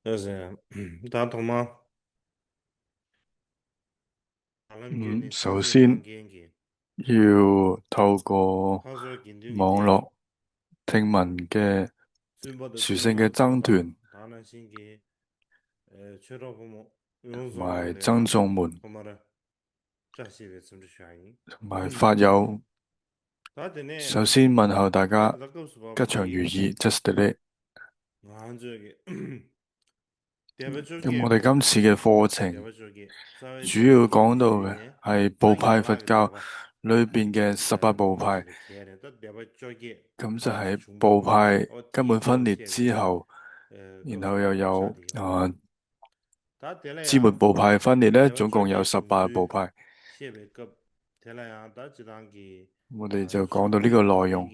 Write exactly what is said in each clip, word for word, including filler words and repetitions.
ད་ཐོག་མར། 嗯，首先要透过网络听闻嘅学生嘅争端，同埋争众们，同埋法友，首先问候大家，吉祥如意，Just Delete。 咁我哋今次嘅課程主要講到嘅係部派佛教裏邊嘅十八部派，咁就係部派根本分裂之後，然後又有啊支末部派分裂咧，總共有十八部派。我哋就講到呢個內容。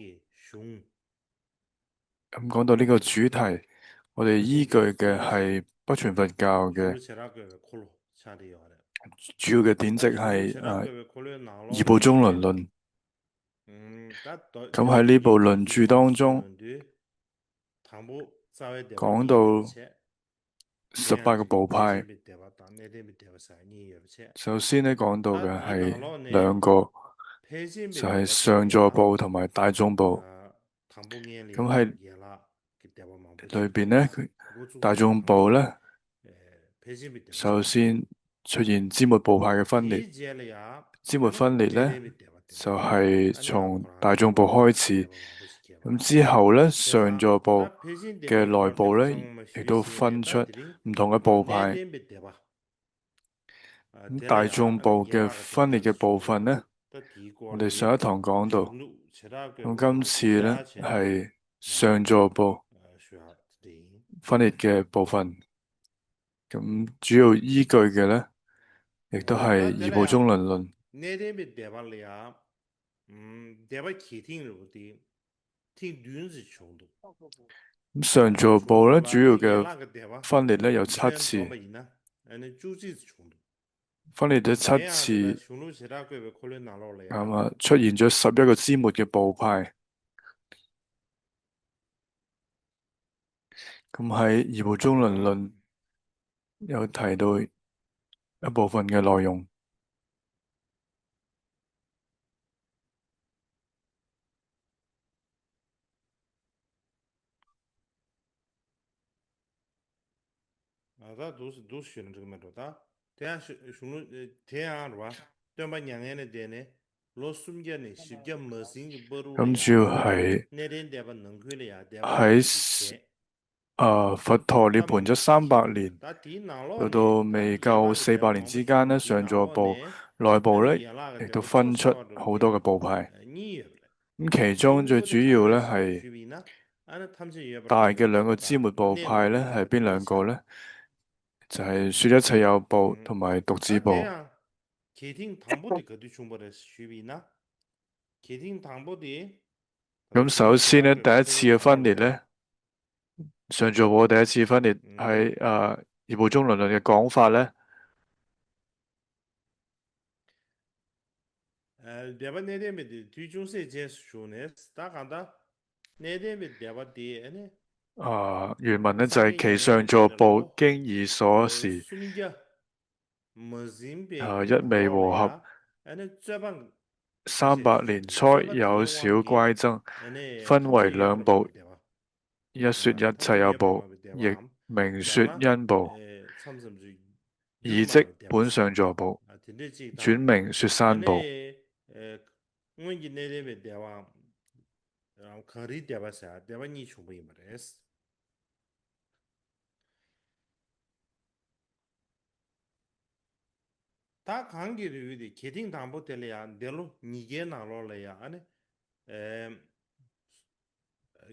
咁講到呢個主題，我哋依據嘅係北傳佛教嘅主要嘅典籍係誒《二部中論論》。咁喺呢部論著當中講到十八個部派。首先呢講到嘅係兩個，就係上座部同埋大眾部。咁喺裏邊呢，大眾部呢，首先出現支末部派嘅分裂。支末分裂呢，就係從大眾部開始。咁之後呢，上座部嘅內部呢，亦都分出唔同嘅部派。咁大眾部嘅分裂嘅部分呢，我哋上一堂講到，咁今次呢，係上座部分裂嘅部分。咁主要依據嘅呢，亦都係《二部中論論》。 咁上座部呢，主要嘅分裂呢，有七次，分裂咗七次，咁啊出現咗十一個支末嘅部派。咁喺《二部中論論》有提到一部分嘅內容。 ད་འདུག་སེ་འདུག་སེ་ཞུས་ན་འགྲིག་གི་མེད་འགྲོ་ད། དེ་ཡང་གཞུང་ལུགས་དེ་ཡང་རེད་བ། སྟོན་པ་མྱ་ངན་ལས་འདས་ནས་ལོ་སུམ་བརྒྱ་ནས་བཞི་བརྒྱ་མ་ཟིན་གྱི་བར་དུ་ལ་ཡང་གནས་བརྟན་སྡེ་པ་ནང་ཁུལ་ལ་ཡང་སྡེ་པ་ཞིག་བྱས། 佛陀涅槃咗三百年，到到未夠四百年之間呢，上座部內部呢，亦都分出好多嘅部派。咁其中最主要呢，係大嘅兩個支末部派呢，係邊兩個呢？就係說一切有部同埋犢子部。 གལ་ཐེངས་དང་པོ་དེ་ག་དུས་བྱུང་བ་རེད་ཞུས་པ་ཡིན་ན། གལ་ཐེངས་དང་པོ་དེ། 咁首先呢，第一次嘅分裂呢，上座部第一次分裂喺誒二部中論論嘅講法呢， སྡེ་པ་གནས་བརྟན་པའི་དེ་དུས་ཅུང་ཟད་རྗེས་སུ་ཞུགས་ནས་ད་གང་ལྟར་གནས་བརྟན་པའི་སྡེ་པ་དེ་ཨ་ནི། 啊，原文呢，就係其上座部經已所示， སུམ་བརྒྱ་མ་ཟིན་པའི་啊，一味和合。 ཨ་ནི་རྩོད་པ། 三百年初有小乖爭，分為兩部，一說一切有部，亦名說因部，以即本上座部，轉名說三部。 སྔོན་གྱི་གནས་བརྟན་པའི་སྡེ་པའམ་གངས་རིའི་སྡེ་པ་ཟེར་སྡེ་པ་གཉིས་བྱུང་བ་ཡིན་པ་རེད། ད་གངས་ཀྱི་རི་བོ་དེ་གལ་ཐེངས་དང་པོ་དེ་ལ་ཡང་འདས་ལོ་ཉིས་བརྒྱའི་ནང་ལོགས་ལ་ཡང་ཨ་ནི།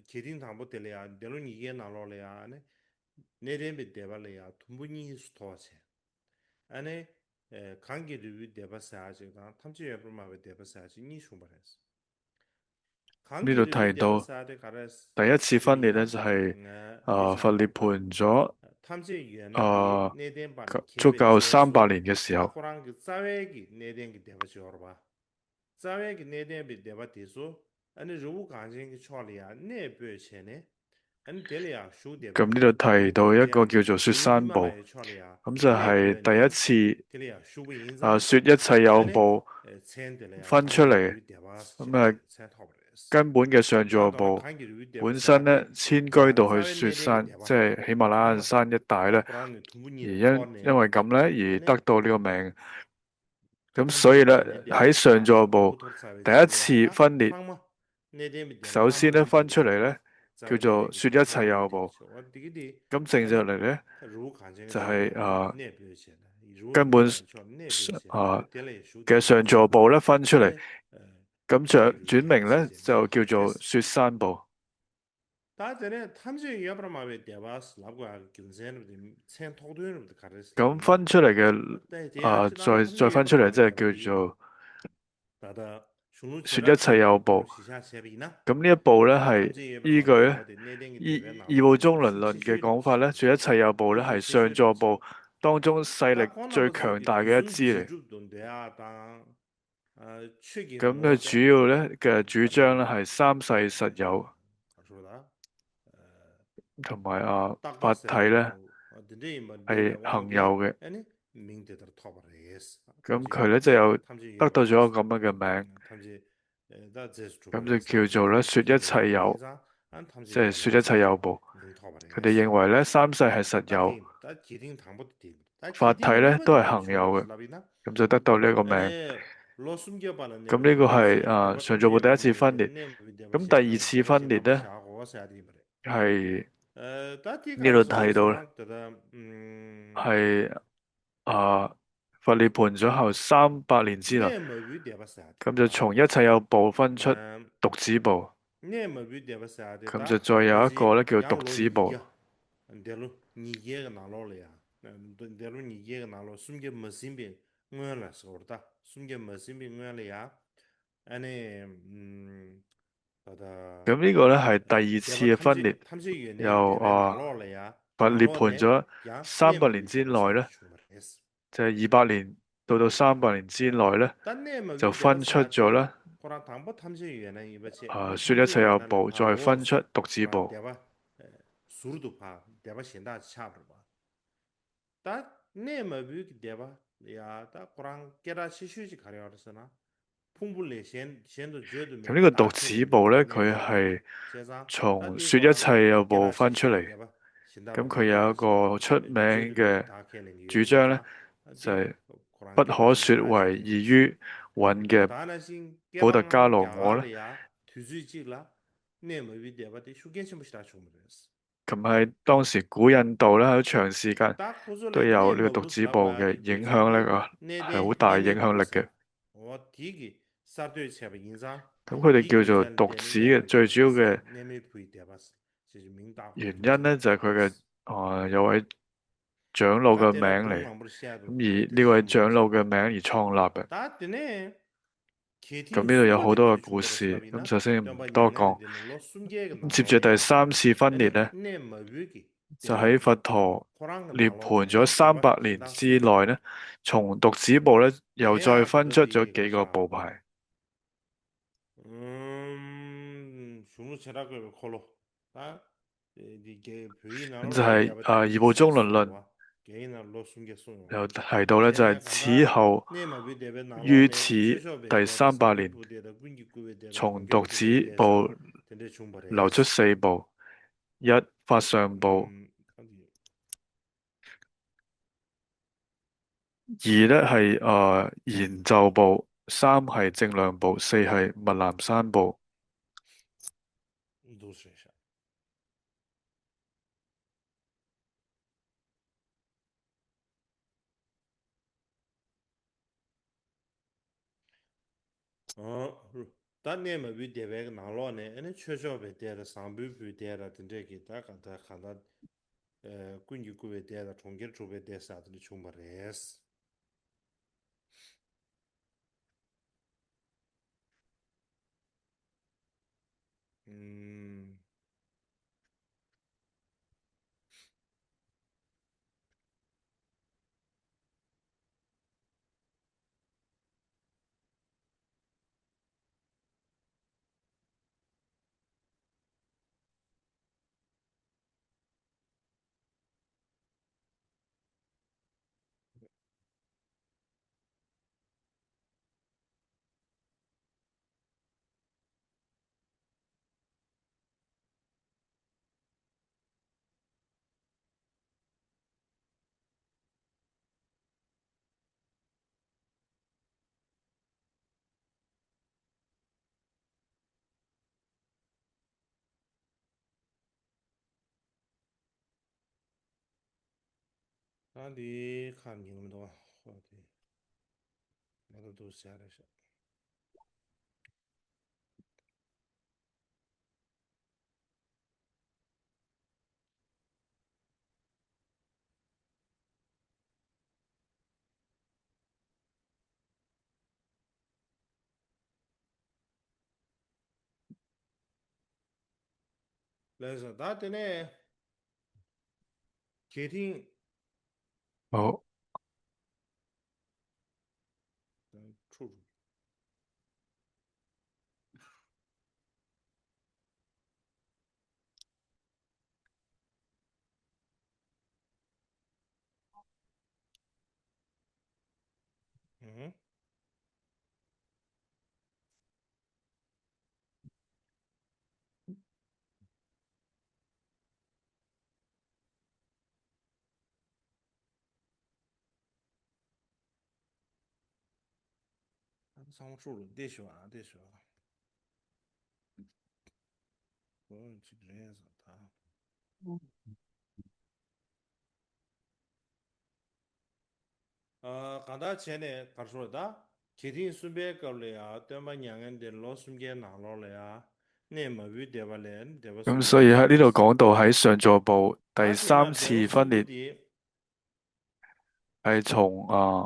གལ་ཐེངས་དང་པོ་དེ་ལ་ཡང་འདས་ལོ་ཉིས་བརྒྱའི་ནང་ལོགས་ལ་ཡང་ཨ་ནི། གནས་བརྟན་པའི་སྡེ་པ་ལ་ཡང་དུམ་བུ་གཉིས་སུ་མཐོ་བ་བྱས། ཨ་ནི། གངས་ཀྱི་རི་བོའི་སྡེ་པ་ཟེར་ཡག་ཅིག་དང་ཐམས་ཅད་ཡོད་པར་སྨྲ་བའི་སྡེ་པ་ཟེར་ཡག་ཅིག་གཉིས་བྱུང་བ་རེད། གངས་ཀྱི་རི་བོའི་སྡེ་པ་ཟེར་ཡག་དེ་ག་རེ། 第一次分裂呢，就係，呃，佛涅槃咗，ཐམས་ཅད་ཡོད་ན་དེ་གནས་བརྟན་པ་ནི་མཁྱེན་པའི་ཕྱིར། 足夠三百年嘅時候。 ཁོ་རང་གི་རྩ་བའི་གི་གནས་བརྟན་གྱི་སྡེ་པ་ཅིག་ཡོད་རེད་པ། རྩ་བའི་གི་གནས་བརྟན་པའི་སྡེ་པ་དེ་ཚོ་ཨ་ནི་རི་བོ་གངས་ཅན་གྱི་ཕྱོགས་ལ་ཡང་གནས་སྤོས་བྱས་ནས། ཨ་ནི་དེ་ལ་ཡང་ཞུགས་བསྡད་པ་རེད། 咁呢度提到一個叫做雪山步，咁就係第一次啊雪一切有步分出嚟。咁啊，根本嘅上座部本身呢遷居到去雪山，即係喜馬拉雅山一帶呢。而因因為咁呢，而得到呢個名。咁所以呢，喺上座部第一次分裂，首先呢分出嚟呢，叫做說一切有部。咁正着嚟呢，就係啊根本啊嘅上座部呢分出嚟。咁就轉名呢，就叫做雪山部。 ད་དེ་ནས་ཐམས་ཅད་ཡོད་པར་སྨྲ་བའི་སྡེ་པ་ལབ་དགོས་ཡག་གི་རྒྱུ་མཚན་རེད་དེ། མཚན་ཐོགས་དོན་རེད་དེ་ག་རེ་ཟེར། 咁分出嚟嘅啊再再分出嚟，即係叫做 ད་ལྟ་གཞུང་ལུགས་说一切有部。 གཞི་བཞག་བྱས་པ་ཡིན་ན། 咁呢一部呢係依據呢以以部中論論嘅講法呢，說一切有部呢係上座部當中勢力最強大嘅一支嚟。 咁佢主要呢嘅主張呢係三世實有，同埋啊法體呢係恒有嘅。 咁佢呢就有得到咗咁樣嘅名，咁就叫做呢說一切有，即係說一切有部。佢哋認為呢三世係實有，法體呢都係恒有嘅，咁就得到呢一個名。 咁呢個係啊上座部第一次分裂。咁第二次分裂呢係呢度睇到呢係啊佛涅槃咗後三百年之內，咁就從一切有部分出犢子部，咁就再有一個呢叫犢子部。 འདས་ལོ་ཉིས་བརྒྱའི་གི་ནང་ལོགས་ལ་ཡ། འདས་ལོ་ཉིས་བརྒྱའི་གི་ནང་ལོགས་སུམ་བརྒྱ་མ་ཟིན་པའི་སྔོན་ལ་ཟེར་བ་རེད་ད། སུམ་བརྒྱ་མ་ཟིན་པའི་སྔོན་ལ་ཡ། ཨ་ནི་ད་ལྟ་咁呢個呢係第二次嘅分裂，由啊佛涅槃咗三百年之內呢，即係二百年到到三百年之內呢，就分出咗呢啊說一切有部，再分出犢子部。 ཟུར་དུ་ཕར་སྡེ་པ་གཞན་དག་ཆགས་པ་རེད་པ། ད་གནས་མ་བུའི་གི་སྡེ་པ་ཡ་ད་ཁོ་རང་སྐད་གྲགས་ཆེ་ཤོས་ཅིག་ག་རེ་ཡོད་རེད་ཟེར་ན། ཕུང་པོ་ལས་གཞན་གཞན་དུ་བརྗོད་དུ་མེད། 咁呢個犢子部呢，佢係從說一切有部分出嚟。咁佢有一個出名嘅主張呢，就係不可說為異於蘊嘅補特伽羅我呢。 དུས་ཚོད་གཅིག་ལ་གནས་མ་བུའི་སྡེ་པ་དེ་ཤུགས་རྐྱེན་ཆེན་པོ་ཞེ་དྲག་བྱུང་བ་རེད། 咁喺當時古印度呢，好長時間都有呢個犢子部嘅影響力啊，係好大影響力嘅。 咁佢哋叫做犢子嘅最主要嘅原因呢，就係佢嘅啊有位長老嘅名嚟。咁而呢位長老嘅名而創立嘅。 咁呢度有好多嘅故事，咁首先唔多講。咁接住第三次分裂呢，就喺佛陀涅槃咗三百年之內呢，從犢子部呢又再分出咗幾個部派。 ཨུམ། གཞུང་ལུགས་བྱེ་བྲག་བཀོད་པའི་འཁོར་ལོ། ད་འདི་རྒྱ་བོད་ཡིག་ནང་ལོགས་就係啊以部中論論有提到呢，就係此後於此第三百年，從犢子部流出四部，一法相部，二呢係啊賢咒部，三係正量部，四係密南山部。 ཨོ། ད་གནས་མ་བུའི་སྡེ་པའི་ནང་ལོགས་ནས་ཨ་ནི་ཆོས་མཆོག་པའི་སྡེ་ར་བཟང་པོའི་བུའི་སྡེ་ར་དེ་འདྲས་ཀྱི་ད་ག་ད་ག་ད་ཀུན་གྱིས་བཀུར་བའི་སྡེ་དང་གྲོང་ཁྱེར་དྲུག་པའི་སྡེ་ཟེར་དེ་འདྲ་བྱུང་བ་རེད། ཨུམ། ཨ་འདི་ཁ་ཉིན་མི་འདུག་ཨ་ཁོ་དེ་ང་ད་འདུག་ཟེར་རེད་ཤག་ལགས་སོ། ད་དེ་ནས་གལ་ཏེ། ཨོ། ཁྲུ། ཨུ། ཚང་མ་ཧྲུག་རུ་བདེ་ཞོག་ཨ་བདེ་ཞོག་ཨོ་ཅིག་རེད་ཟེར་ད། ཨ། གང་ལྟར་བྱས་ནས་གར་ཤོར་ད། གལ་ཏེ་གསུམ་པའི་སྐབས་ལ་ཡང་སྟོན་པ་མྱ་ངན་འདས་ལོ་གསུམ་བརྒྱའི་ནང་ལོགས་ལ་ཡང་གནས་མ་བུའི་སྡེ་པ་ལས་སྡེ་པ། 咁所以喺呢度講到喺上座部第三次分裂 係從啊，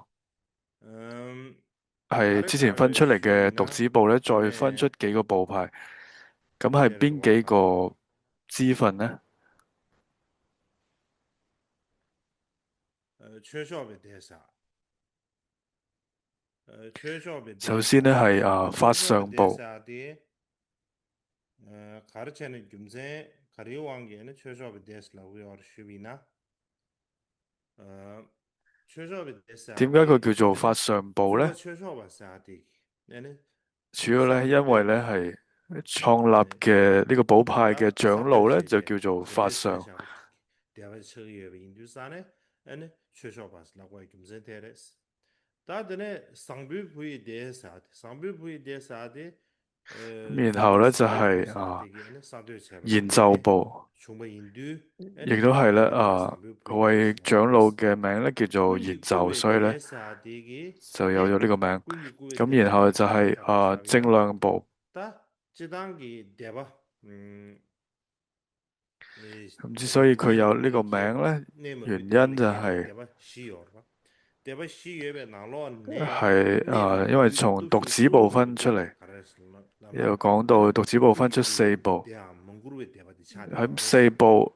係之前分出嚟嘅獨子部咧，再分出幾個部派。咁係邊幾個支分呢？首先呢，係啊，法相部。 ཨ། ག་རེ་བྱས་ནས་རྒྱུ་མཚན་ག་རེའི་དབང་གིས་ནི་ཆོས་ཕྱོགས་པའི་སྡེ་ལབ་ཀྱི་ཡོད་རེད་ཞུས་པ་ཡིན་ན། ཨ། ཆོས་ཕྱོགས་པའི་སྡེ་ཟེར། 點解佢叫做法相部呢？ ཆོས་ཕྱོགས་པ་ཟེར་ཏེ་ནི་ནི། 主要呢，因為呢係創立嘅呢個部派嘅長老呢，就叫做法相。 སྡེ་པ་ཆགས་ཀྱི་ཡོད་པ་ཡིན་དུས་ཙང་ནས་ཨ་ནི་ཆོས་ཕྱོགས་པ་ལབ་དགོས་རྒྱུ་མཚན་དེ་རེད། ད་དེ་ནས་བཟང་པོའི་བུ་ཡི་སྡེ་ཟེར་ཏེ། བཟང་པོའི་བུ་ཡི་སྡེ་ཟེར་ཏེ། ཨེ། 然後呢，就係啊，演奏部，亦都係呢，啊，嗰位長老嘅名呢，叫做演奏，所以呢，就有咗呢個名。咁然後就係，啊，正量部。 咁之所以佢有呢個名呢，原因就係，係，啊，因為從獨子部分出嚟，又講到獨子部分出四部，喺四部，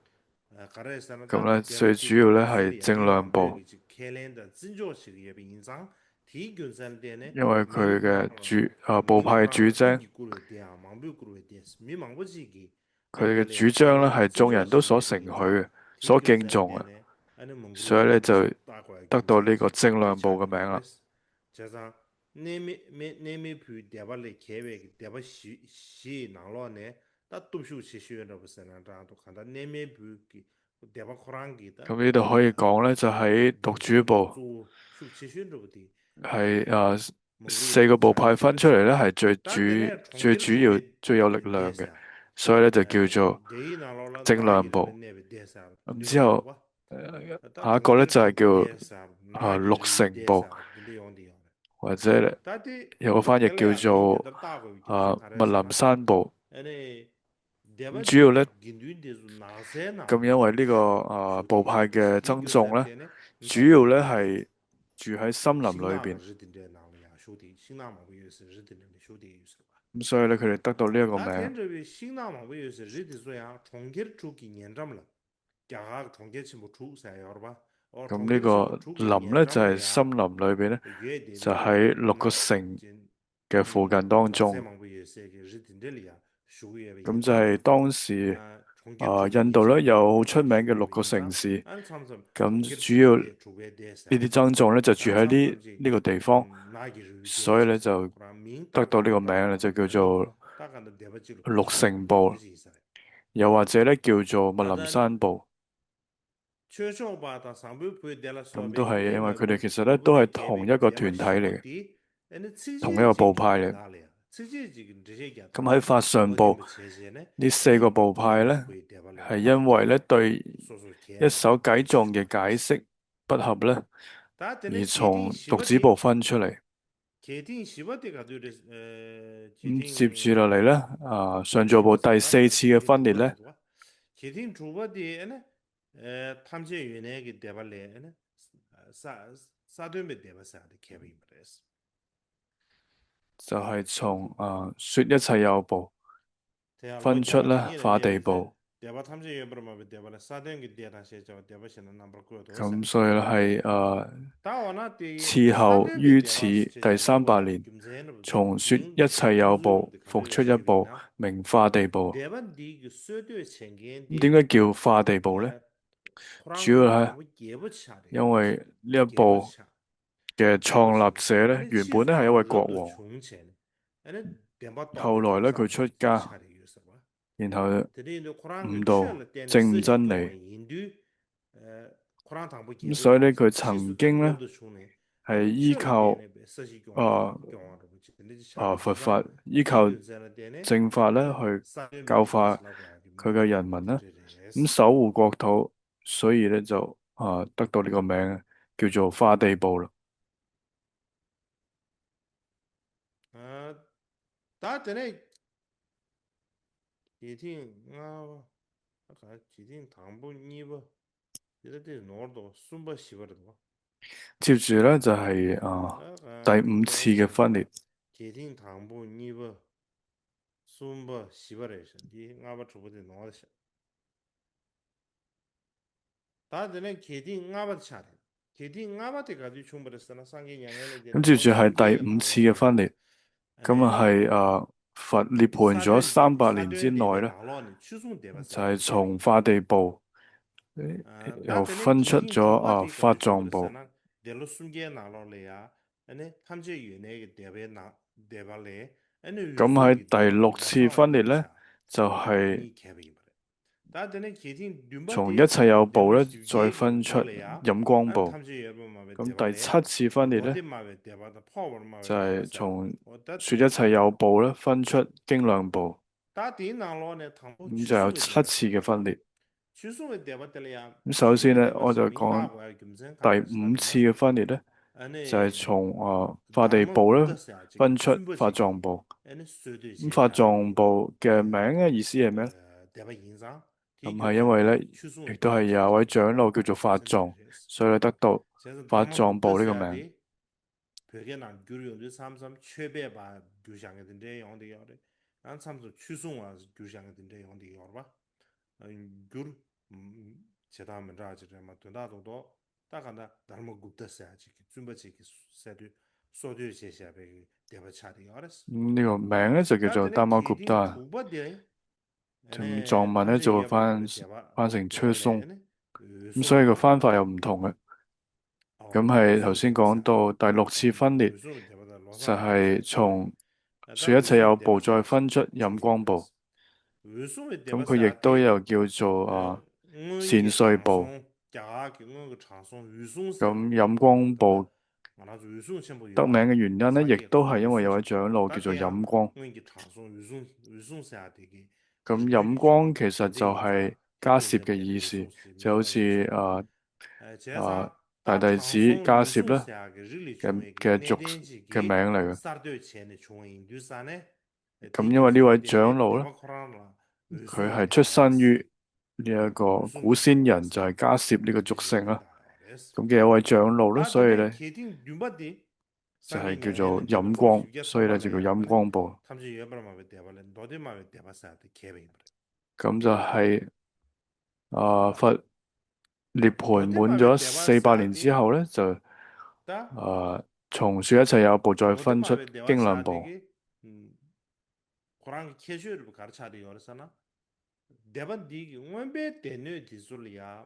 咁呢，最主要呢係正量部，因為佢嘅主，啊，部派主張， 佢哋嘅主張呢，係眾人都所承許嘅，所敬重嘅，所以呢，就得到呢個正量部嘅名啦。 咁呢度可以講呢，就喺獨主部，係，啊，四個部派分出嚟呢，係最主，最主要、最有力量嘅，所以呢，就叫做正量部。咁之後，呃，下一個呢，就係叫，啊，六乘部，或者呢，有個翻譯叫做，啊，密林山部。 主要呢，咁因為呢個，啊，部派嘅僧眾呢，主要呢係住喺森林裏邊，咁所以呢，佢哋得到呢一個名。 咁呢個林呢，就係森林裏邊呢，就喺六個城嘅附近當中。咁就係當時，啊，印度呢，有好出名嘅六個城市。咁主要呢啲僧眾呢，就住喺呢，呢個地方，所以呢，就得到呢個名呢，就叫做六乘部，又或者呢，叫做密林山部。 咁都係因為佢哋其實呢，都係同一個團體嚟嘅，同一個部派嚟。咁喺法相部，呢四個部派呢，係因為呢，對一首偈頌嘅解釋不合了，你从独子部分出来。 ཁྱེད་ཐེངས་བཞི་པ་དེ་ག་དུས་རེད། ཨ། ཁྱེད་ཐེངས་接下来了，啊，宣教部第四期的分裂了。 ཁྱེད་ཐེངས་དྲུག་པ་དེ་ཨ་ནི། ཨ། ཐམས་ཅད་ཡོན་གནས་ཀྱི་སྡེ་པ་ལས་ཨ་ནི། ས་ས་སྟོན་པའི་སྡེ་པ་ཟེར་ཡ་དེ་ཁེལ་བ་ཡིན་པ་རེད། 就係从，啊，说一切有部分出了法地部。 སྡེ་པ་ཐམས་ཅད་ཡོད་པར་སྨྲ་བའི་སྡེ་པ་ལས་ས་སྟོན་གྱི་སྡེ་དང་ཞེས་བྱ་བ་སྡེ་པ་བཞི་ན་རྣམ་པར་བཀོད་དོ། 咁所以係，啊，之後於此第三百年，从说一切有部，复出一部，名法地部。 སྡེ་པ་འདི་གི་སྲོལ་གཏོད་བྱེད་མཁན་འདི། 点解叫法地部呢？ ཁོ་རང་主要係་རྒྱལ་པོ་ཆགས་རེད། 因為呢一部 རྒྱལ་པོ་ཆགས། 个创立者呢，原本呢还有一位国王，后来呢，佢出家，然后悟道，证真理。咁所以呢，佢曾经呢，系依靠，呃，呃，佛法，依靠正法呢，去教化佢嘅人民啦。咁守护国土，所以呢，就，呃，得到呢个名，叫做法地部啦。 ཨ། ད་དེ་ནས་ཁྱེད་ཐེངས་ལྔ་པ། ཨ། ག་ཁྱེད་ཐེངས་དང་པོ་གཉིས་པ། དེ་ལ་དེ་ནོར་འདུག་གསུམ་པ་བཞི་པ་རེད་འདུག 接下来就係，啊，第五次嘅分裂。 ཁྱེད་ཐེངས་དང་པོ་གཉིས་པ། གསུམ་པ་བཞི་པ་རེད་ཤག་འདི་ལྔ་པ་དྲུག་པ་དེ་ནོར་ཤག་ད་དེ་ནས་ཁྱེད་ཐེངས་ལྔ་པ་དེ་ཆགས་རེད། ཁྱེད་ཐེངས་ལྔ་པ་དེ་ག་དུས་བྱུང་བ་རེད་ཟེར་ན། སངས་རྒྱས་མྱ་ངན་ལས་འདས་ནས། 那么就还第五次的分裂。 咁啊係，啊，佛涅槃咗三百年之內咧，就係從法地部，又分出咗，啊，法藏部。 ཨ་ནི་ཐམས་ཅད་ཡོད་གནས་ཀྱི་སྡེ་པའི་ནང་སྡེ་པ་ལས། ཨ་ནི། 咁喺第六次分裂呢，就係从一切有部呢，再分出陰光部。咁第七次分裂呢，就係从说一切有部呢，分出经量部。 咁就有七次嘅分裂。咁首先呢，我就講第五次嘅分裂呢，就係從，呃，法地部呢，分出法藏部。咁法藏部嘅名嘅意思係咩呢？咁係因為呢，亦都係有一位長老叫做法藏，所以呢，得到法藏部呢個名。 བོད་སྐད་ནང་བསྒྱུར་ཡོང་དུས་མཚམས་མཚམས་ཆོས་པའི་བར་བསྒྱུར་བཞག་མཁན་དེ་འདྲའི་ཡོང་བསྡད་ཡོད་རེད། ཡང་མཚམས་མཚམས་ཆོས་སྲུང་བ་བསྒྱུར་བཞག་མཁན་དེ་འདྲའི་ཡོང་བསྡད་ཡོད་རེད་པ། བསྒྱུར་བྱེད་སྟངས་མི་འདྲ་ཅིག་རེད་མ། དོན་དག་རྡོག་རྡོག་ད་ག་ད་དྷརྨ་གུཔྟ་ཟེར་ཡ་ཅིག་གི་བཙུན་པ་ཅིག་གི་སྲོལ་གཏོད་སྲོལ་གཏོད་བྱས་བཞག་པའི་སྡེ་པ་ཆགས་བསྡད་ཡོད་རེད། 那个名呢，就叫做达摩古达。 དྲུག་པ་དེ། 从藏门呢，就会翻翻成吹送。咁所以个翻法又唔同嘅。咁係頭先講到第六次分裂，就係從說一切有部再分出陰光部。咁佢亦都有叫做，啊，善瑞部。咁陰光部得名嘅原因呢，亦都係因為有位長老叫做陰光。 咁陰光其實就係迦葉嘅意思，就好似，啊，啊，大弟子迦葉啦嘅，嘅族嘅名嚟嘅。咁因為呢位長老呢，佢係出身於呢一個古仙人，就係迦葉呢個族姓啦。咁嘅一位長老啦，所以呢， 就係叫做陰光，所以呢，就叫陰光部。咁就係，啊，佛涅槃滿咗四百年之後呢，就，啊，從說一切有部再分出經量部。 ཁོ་རང་གི་ཁྱད་ཆོས་རེད་པ། ག་རེ་ཆགས་བསྡད་ཡོད་རེད་ཟེར་ན། སྡེ་པ་འདི་གི་མངོན་པའི་སྡེ་སྣོད་འདི་ཚོ་ལ་ཡ། ཨ།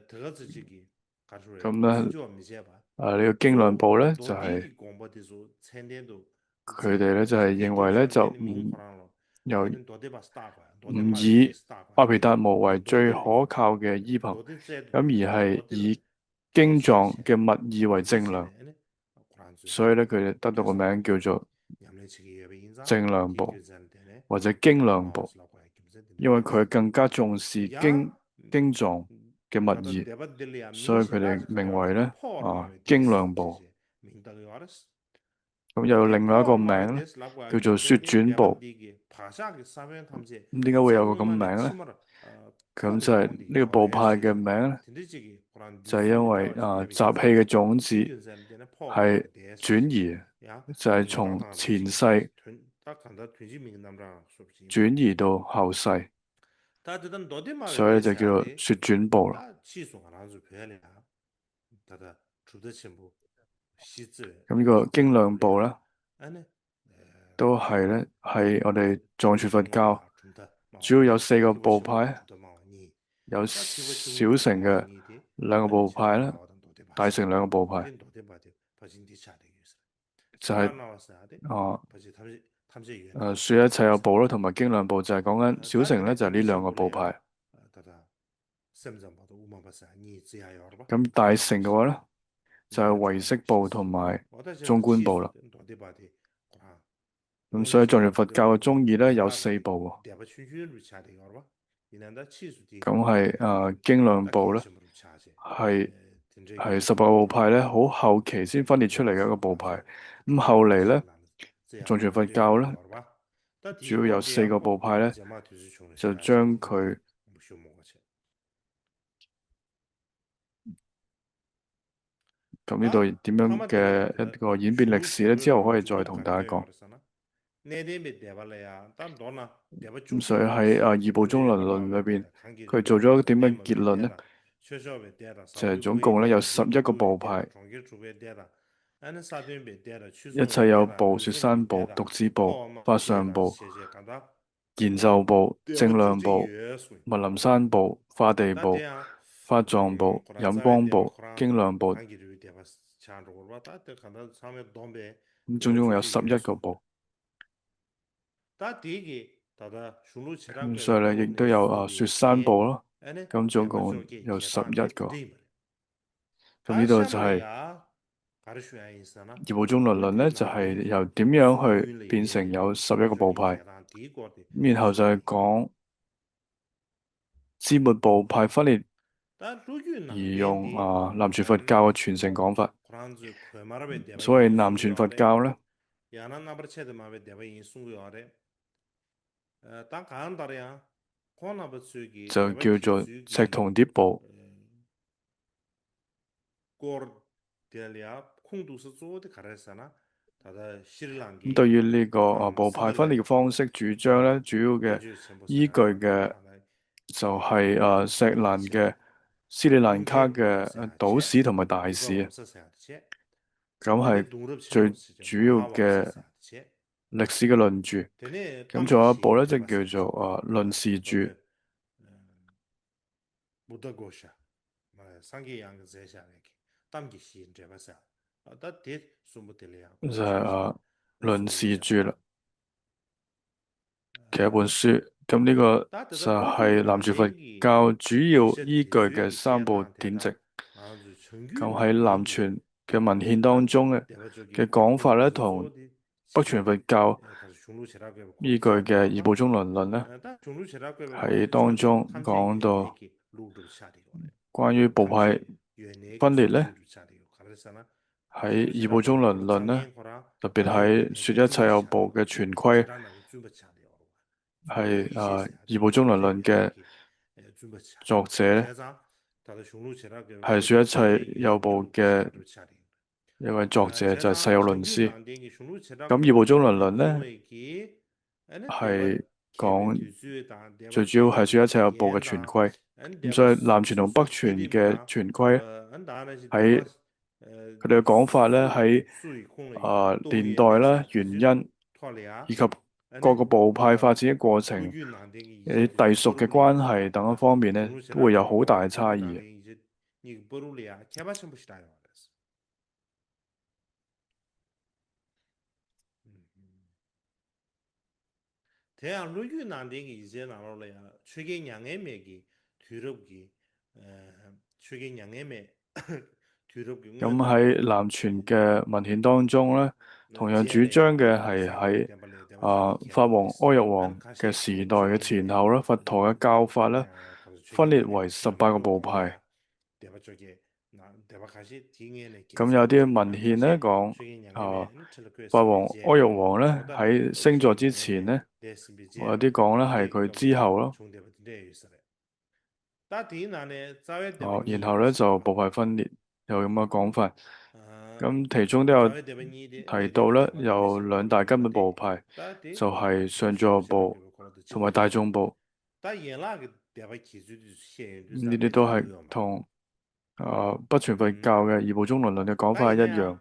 དེ་ག་ཚོད་ཅིག་གི་ག་རེ་ཞུ་རེད། 咁呢， བརྩི་འཇོག་མི་བྱེད་པ། 啊，这个经纶部呢，就係 མདོ་སྡེ་གི་དགོངས་པ་འདི་ཚོ་མཚན་ལྡན་དུ། 佢哋呢，就係認為呢，就唔，要 མདོ་སྡེ་པ་ལྟ་དགོས། མདོ་སྡེ་པ་ལྟ་དགོས། 不以達摩為最可靠嘅依憑，咁而係以經藏嘅密意為正量。 所以呢，佢哋得到個名叫做正量部或者經量部，因為佢更加重視經，經藏嘅密意，所以佢哋名為咧啊經量部。咁又有另外一個名咧，叫做說轉部。咁點解會有個咁名咧？咁就係呢個部派嘅名咧，就係因為啊集氣嘅種子係轉移，就係從前世轉移到後世，所以就叫做說轉部啦。咁呢個經量部咧，都係咧係我哋藏傳佛教主要有四個部派，有小乘嘅兩個部派啦，大乘兩個部派。就係啊誒說一切有部啦，同埋經量部就係講緊小乘咧，就係呢兩個部派。咁大乘嘅話咧，就係唯識部同埋中觀部啦。咁所以藏傳佛教嘅宗義咧有四部喎。咁係誒經量部咧，係係十八部派咧好後期先分裂出嚟嘅一個部派。咁後嚟咧，藏傳佛教咧主要有四個部派咧，就將佢咁呢度點樣嘅一個演變歷史咧，之後可以再同大家講。咁所以喺啊二部中論論裏邊，佢做咗一個點樣結論呢？就係總共咧有十一個部派，一切有部、說三部、犢子部、法相部、 賢咒部、正量部、密林山部、化地部、法藏部、忍光部、經量部，咁總共有十一個部。咁所以咧，亦都有啊說三部咯。咁總共有十一個。咁呢度就係二部中論論咧，就係由點樣去變成有十一個部派。然後就係講支末部派分裂，而用啊南傳佛教嘅傳承講法。所謂南傳佛教咧，就叫做赤銅碟部。咁對於呢個啊部派分裂嘅方式主張咧，主要嘅依據嘅就係啊錫蘭嘅斯里蘭卡嘅島史同埋大史啊。咁係最主要嘅歷史嘅論著。咁仲有一部咧，就叫做啊論示著。 就係啊論示著啦嘅一本書。咁呢個就係南傳佛教主要依據嘅三部典籍。咁喺南傳嘅文獻當中嘅嘅講法咧，同北傳佛教依據嘅二部中論論咧，喺當中講到關於部派分裂咧，喺二部中論論咧，特別喺說一切有部嘅全規，係啊二部中論論嘅作者咧，係說一切有部嘅一位作者就係世有論師。咁二部中論論咧係講最主要係說一切有部嘅全規。咁所以南傳同北傳嘅全規喺佢哋嘅講法咧，喺啊年代啦、原因以及各個部派發展嘅過程、誒隸屬嘅關係等一方面咧，都會有好大嘅差異。 དེ་ཡང་ལོ་རྒྱུས་ནང་བསྟན་གྱི་ཡིག་ཆའི་ནང་ལོགས་ལ་ཡང་ཆོས་རྒྱལ་མྱ་ངན་མེད་ཀྱི་དུས་རབས་ཀྱི་ཆོས་རྒྱལ་མྱ་ངན་མེད་དུས་རབས་ཀྱི་སྔོན་དུ། ཡང་ཧའི་ལམ་ཆེན་གྱི་མ་ཧིན་ཏོང་ཅོང་ལ་同样主张的还还啊法王阿育王的时代的前后了，佛陀的教法了，分裂为十八个部派。སྡེ་པ་བཅོ་བརྒྱད་ནང་སྡེ་པ་ཁ་ཤས་དེའི་སྔོན་ནས་རྒྱལ་སྲས་ཀྱི་གྲས་ཆོས་རྒྱལ་ཉང་གི་སྨན་ནི་ཧི་ནས་གོང་ཨ་དཔའ་བོ་ཨོ་ཡོག་ཝང་ལ་ཧའི་སེང་ཇོ་ཅི་ཚི་ནས་ཨ་དེ་གོང་ལ་ཧའི་ཁོའི་རྩིས་ཧའོ་ལ། ད་དེའི་ནང་ནས་རྩ་བའི་སྡེ་པ་ཨོ་ཡིན་ཧའོ་ལ་ཙའོ་བོ་ཕའི་ཧྥན་ནི་ཡོག་མ་གོང་ཧྥན། ཨ་ཀམ་ཐེ་ཆུང་དེའོ་རྩ་བའི་སྡེ་པ་གཉིས་དེ་ཐའི་ཏོ་ལ་ཡའོ་ལོན་ད་ཀམ་བོ་ཕའི་ཙོ་ཧའི་སོན་ཇོ་བོ་ཐུ་མ་ད་ཆུང་བོ། ད་ཡན་ལག་གི་སྡེ་པ་གི་ཚུལ་དུ་བཤད་ཡོང་དུས་ནི་ནི་ཏོ་ཧའི་ཐོང་ཨ་པ་ཆུན་པའི་ཀའོ་ག་ཡི་བོ་ཅུང་ལོན་ལོན་ནི་གོང་ཧྥ་ཡ་ཡོང་